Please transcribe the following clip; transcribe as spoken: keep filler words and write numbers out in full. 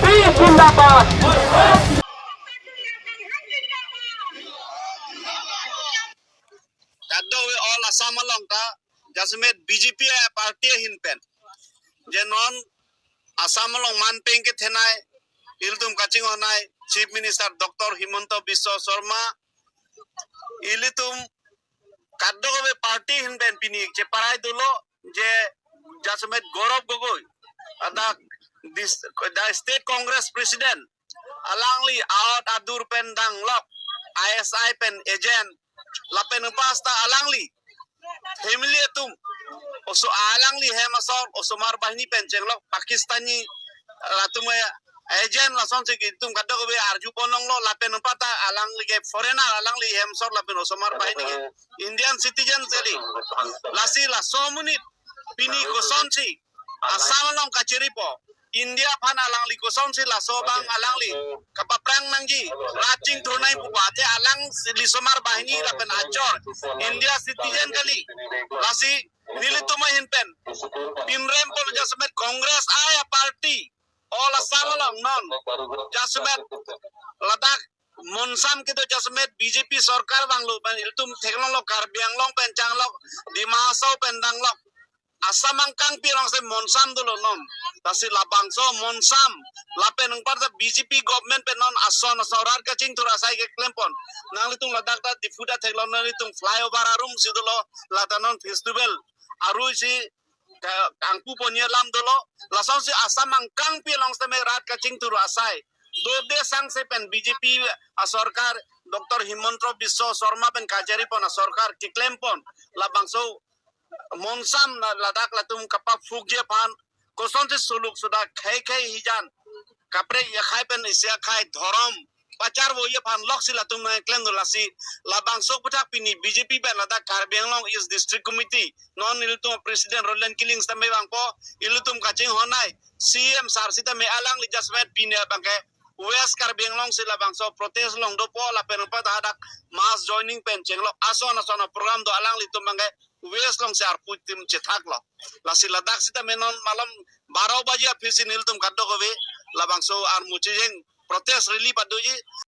P zindabad. Kadokave all Assam along ta jasemet B J P a party ahin pen, je non Assam along manpeng kethenei, ilitum kachinghonnei Chief Minister Doctor Himanta Biswa Sarma, ilitum kadokave party ahin pen pini cheparai dolo, je jasemet Gaurav Gogoi, adak dis-, the State Congress President, alangli aot adur pen danglok, I S I pen agent, lapen pas ta alangli family atum, oso alangli hem asor osomar bahini pen chenglok Pakistani, eh, atum, eh, agent, lasonsi itum kadokave arjupon longlo, lapen pas ta alangli ke foreigner, alangli hem asor lapen osomar bahini ke Indian citizen kali. Lasi laso amonit pini kosonsi Assam along kachiripo, India aphan alangli kosonsi laso abang alangli kapaphrang nangji, rat chingthur nangji pu ba, athe alangli osomar bahini lapen achor India citizen kali. Lasi nelitum ahin pen pinrem pon jasemet Congress a party all Assam along non jasemet ladak monsam kedo jasemet B J P sorkar vanglo pen ilitum theklonglo, Karbi Anglong pen changlok, Dima Hasao pen danglok, Assam angkangpi alongsi monsam dolo non. Lasi labangso monsam lapen anparta B J P government pen non ason ason rat kachingthur asai keklem pon. Nanglitum ladak ta Diphu ta theklong, nanglitum flyover arum si dolo, lata non festival arui si ka-, kangpu ponji alam dolo. Lasonsi Assam angkangpi along sitame rat kachingthur asai dode sangse pen B J P asorkar, Doctor Himanta Biswa Sarma pen kachari pon asorkar keklem pon labangso monsam na ladak latum kapaphukji aphan, kosonsi suluk suda khei khei hijan kaprek akhai pen isi akhai dhorom pacharvoji aphan loksi latum nangklem dolo. Lasi labangso aputhak pini B J P pen ladak Karbi Anglong East District Committee non ilitum President Roland Killing sitame vangpo, ilitum kachinghonnei C M sir sitame alangli jasemet pini abangke West Karbi Anglong si labangso protest along dopo, lapen pas ta hadak mass joining pen chenglok, ason ason program do, alanglitum abangke West alongsi arpu tim chethaklo. Lasi ladak sitame non malom baro baji aphi si nelitum kadokave labangso armu chejeng protest rally padoji.